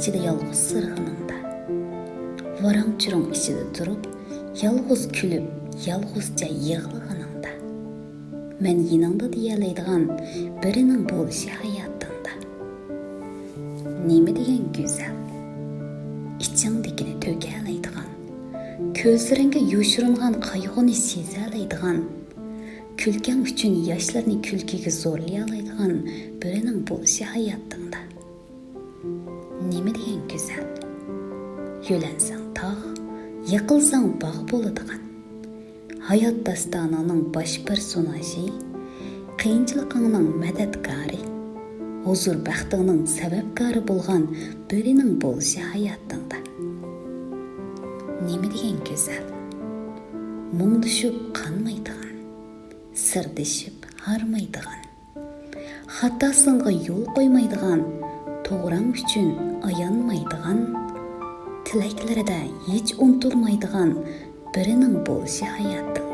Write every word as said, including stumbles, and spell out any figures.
ئىچىدە يالغۇز سىرغىنىڭدا، ۋاراڭ-چۇرۇڭ ئىچىدە تۇرۇپ، يالغۇز كۈلۈپ، يالغۇزچە يىغلىغىنىڭدا، مەن يېنىڭدا دېيەلەيدىغان بىرىنىڭ بولۇشى ھاياتىڭدا. نېمە دېگەن گۈزەل، ئىچىڭدىكىنى تۆكەلەيدىغان، كۆزلىرىڭگە يوشۇرۇنغان قايغۇنى سېزەلەيدىغان، كۈلكەڭ ئۈچۈن ياشلىرىنى كۈلكىگە زورلىيالايدىغان بىرىنىڭ بولۇشى ھاياتىڭدا. نېمە دېگەن گۈزەل، يۆلەنسەڭ تاغ، يىقىلساڭ باغ بولىدىغان، ھايات داستانىڭنىڭ باش پېرسوناژى، قىيىنچىلىقىڭنىڭ مەدەتكارى، ھۇزۇر-بەختىڭنىڭ سەۋەبكارى بولغان بىرىنىڭ بولۇشى ھاياتىڭدا. نېمە دېگەن گۈزەل، مۇڭدىشىپ قانمايدىغان، سىردىشىپ ھارمايدىغان، خاتاسىڭغا يول قويمايدىغان، توغراڭ ئۈچۈن ئايانمايدىغان، تىلەكلىرىدە ھېچ ئۇنتۇلمايدىغان بىرىنىڭ بولۇشى ھاياتىڭدا.